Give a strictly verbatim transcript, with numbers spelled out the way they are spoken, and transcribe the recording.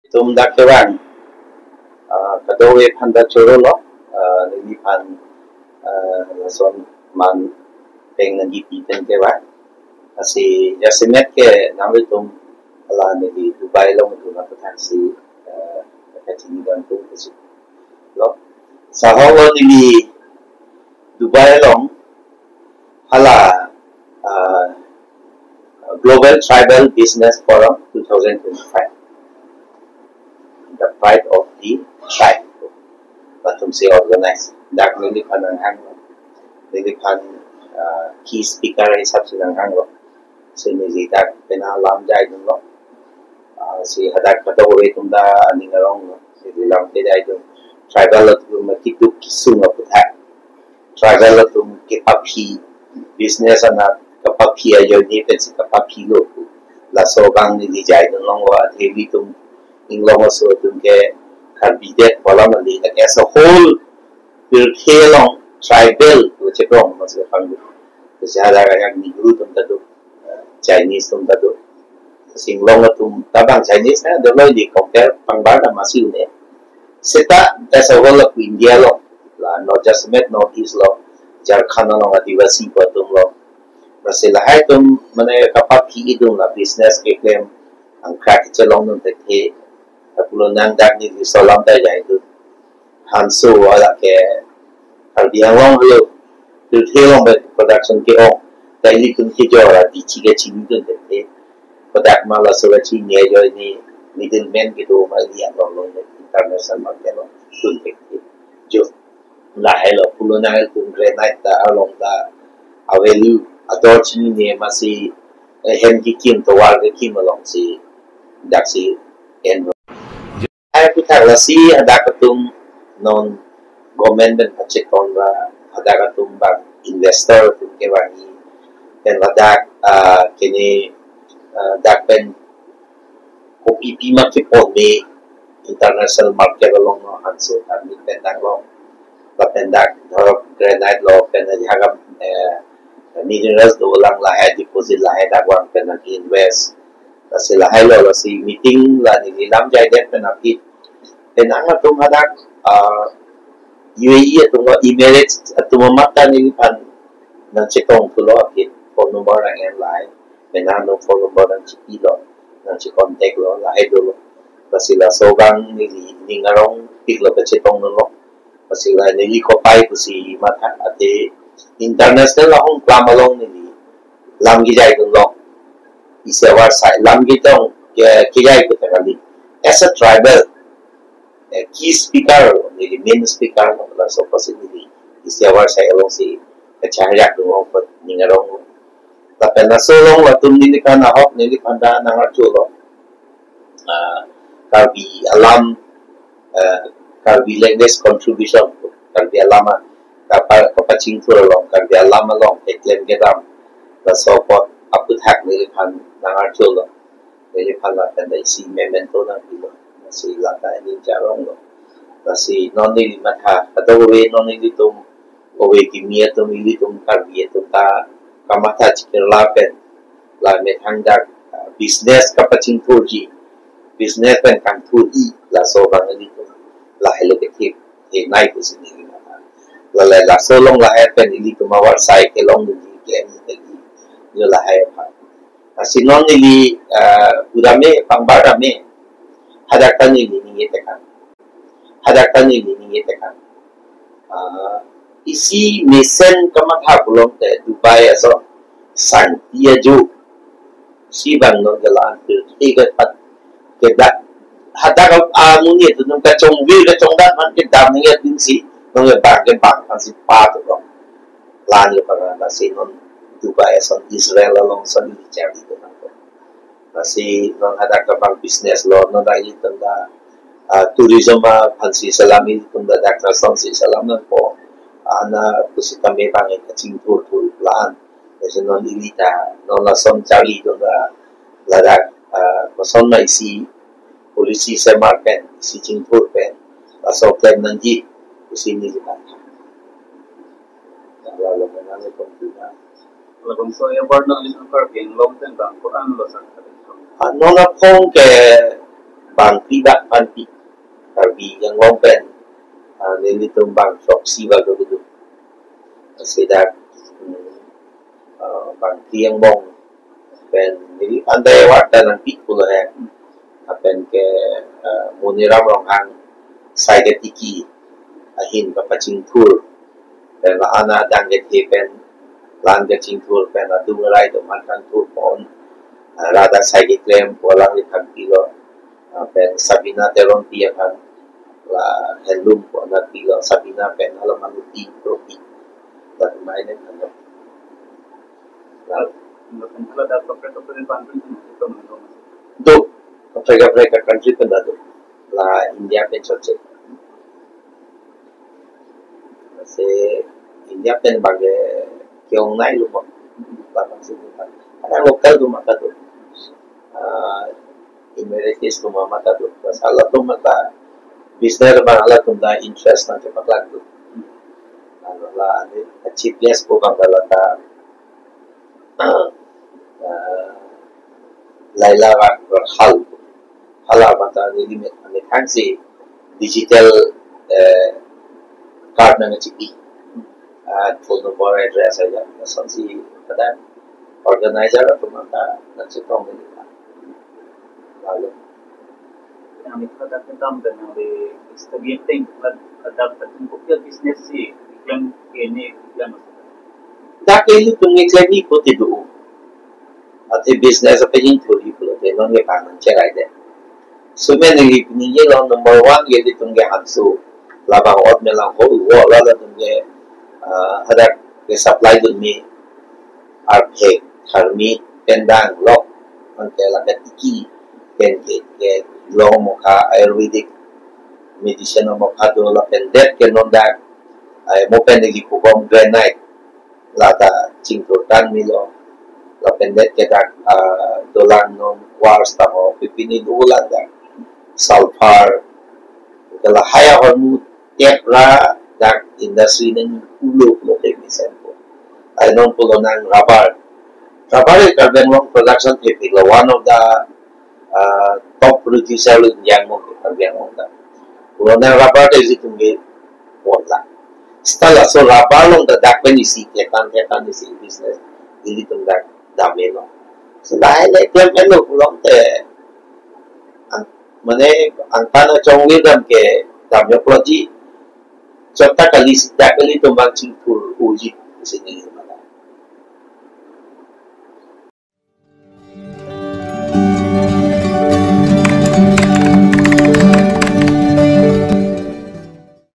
Tum dak kevang, ah, kadokave aphan ta choro lo, ah, neliphan, ah, lason man peng nangkipi pen kevang. Lasi jasemet ke nanglitum hala neli Dubai along atum aphan si, ah, kachini kangtung pusi lo. Lahai lo neli Dubai along hala, ah, Global Tribal Business Forum two thousand twenty-five, the Pride of the Tribe, latum si organize. Dak neliphan nanghang, neliphan, ah, key speaker hisap si nanghang lo. Si neli dak penang lam jaidun lo. Ah, si hadak kadokave atum ta aning arong lo. Si lam ke jaidun. Tribal atum keduk kesung aputhak, tribal atum kepaphi, business anat kapaphi ajoine pensi kapaphi lo. Laso abang neli jaidun longlo, athe ilitum inglong aso atum ke Karbi det polam ali, as a whole, pirthe along tribal lo chekrong mas kapang. Sejak yang Negro atum ta do, Chinese atum ta do. Inglong atum ta bang Chinese na, dolo di compare pangbar na masi ne. Seta as a whole of India along, la not just met North East lo, Jharkhand along Adivasi pu atum lo. Lasi lahai atum mane kapaphi idun la business keklem, angkrak kechelongdun thekthe. Lapulo nang dak neli laso alam ta jaidun. Hanso wala ke Karbi Anglong helo, pirthe along pen production ke-ong. Ta ilitum kejor adichi kachinidun thekthe. Kodak ma laso kachini ajoine middleman kedo ma ili along along international market along dun thekthe. Jo lahai lo pulo nang ilitum granite ta along ta a-value ador chinine masi, eh, hem kekim tovar kekim along si dak si en. Ai aputhak lasi hadak atum non government pen pachekon ra, hadak atum bang investor atum kevangji pen ladak, ah, kene, ah, dak pen kopipi ma kepon me international market along no hanso kami pen dang long. Lapen dak dhorok granite lo pen ajahak, eh, minerals dolang, lahai deposit lahai dak vang pen nang invest. Lasi lahai lo, lasi meeting la neli lam jaidet pen aphi. Penang atum hadak, ah, U A E atum lo, Emirates atum amat ta neliphan nangchetong thulo aphi. Phone number nang-en lahai. Penang no phone number nangchipilo, nangchecontact lo, lahai dolo. Lasi laso abang neli ning arongpik lo kachetongdun lo. Lasi la neli kopai pusi matha, athe international ahong klam along neli lam kejaidun lo. Isi avarsai lam ketong ke, kejai puta kali. As a tribal, eh, key speaker, neli main speaker, laso apotsi neli isi avarsai along si kacharjak dunlong pen ning arong. Lapen laso along latum neliphan ahok, neliphan ta nang-arjulo. Ah, Karbi alam, ah, Karbi language contribution, Karbi alam a, kapa-, kapachingthur along, Karbi alam along keklem kedam, laso apot aputhak neliphan nang-arjulo. Neliphan lapen ta isi memento nangpilo, lasi lata ini jarong lo. Lasi non neli matha, kadokave non nelitum, kove kimi atum, ilitum Karbi atum ta kamatha chikirla pen, la methang dak, ah, business kapachingthurji, business pen kangthurji, laso abang ilitum lahai lo kethe, thenei pusi neli matha. Lalai laso along lahai pen ilitum avarsai kelongdunji ke-en lagi, jo lahai aphan. Lasi non neli, ah, pura me, pangbar ta me, hadak ta neli ningje tekang. Hadak ta neli ningje tekang. Ah, isi mesen kamatha pulote Dubai ason sangti ajo si bang non ke la-an pirthe ke pat kedak, hadak amonit atum kachongvir kachongdat aphan kedam ningje atum si non ke bang ke bang aphan si pat lo. La-an ke bang, lasi non Dubai ason, Israel along ason neli charlidun nangkok. Lasi non hadak ta bang business lo, non ta ilitum ta, ah, tourism aphan si selam, ilitum ta dak ta ason si selam nangpo. Ana pusitame bang kachingthur thur la-an. Lasi non ili ta, non lason charlidun ta ladak, ah, koson ma isi policy semar pen, isi chingthur pen, laso klem nangji pusi neli matha. Lalo menang ipon tuna. Labangso ya bar nang lim Karbi Anglong pen bang ko-an lo sang. Ah, non aphong ke bangphli bak panpi. Karbi Anglong pen, ah, nelitum bang throksi bak do do. Lasi dak, hmm, ah, bangphli angbong pen neli pandai warta nangpi pulo he. Lapen ke, ah, Moniram Ronghang sai ketiki ahin kapachingthur. Pen la-an adang kethe pen, la-an kachingthur pen adung rai do man kangthur pon. Ah, ladak sai keklem pu alangli thanpilo. Ah, pen Sabina Teronpi aphan la handloom pu anat pilo, Sabina pen hala manuti propi. Dak mai ne kan. Lalu Lapen hala dak kaprek kaprek country pen ito mano. Do, kaprek kaprek country pen do. La India pen chotche. Lasi India pen bangke ke-ongnei lo bang. Bang si bang. Ada local do mata do. Ah, Emiratis do mata do. Bas halatum mata business bang halatum ta interest nangkepaklangdun. Lalu la ni chief guest pu bang lata, ah, Laila Ra-, Rakhal. Hala mata neli me-, methang si digital, eh, card nangchipi. Ah, phone number, address aja. Lason si kadang organizer atum anta nangchetong neli. Lalu Yang itu kata kita mengenai studi ting, ada satu buku bisnis si, yang ini, yang dak ilitum ngeklem ni pute do. Athe business apa yang thuri pulote non ke pangan cherai de. Sumen neli pini ye lo number one ye ilitum ke hansu. Labang ot melang ho wo la latum ke, ah, hadak ke supply dun mi arphek, tharmit, pen danglok, ante la ketiki, pen ke, ke long mokha Ayurvedic medicine mokha do lapen det ke non dak, ai mo pen neli kubom granite, lata chingthur tang milo, lapen det ke dak, ah, dolang non quartz tamo, pipini dolang dak, sulfur, ke lahai ahormu tep ra dak industry nang ulo pulote mesen po. Ai non pulo nang rubber. Rubber ke Karbi Anglong production thepik lo, one of the, uh, top producer lo India angbong ke Karbi Anglong ta. Pulo nang rubber te ilitum ke pon la. Seta laso rubber along ta dak pen isi thetan thetan isi business ilitum dak dam-e lo. So lahai le klem-en lo pulote ang, mane angtan achongvir dam ke dam-e pulo ji. Chot ta kali seta kali tumbang chingthur uji sini.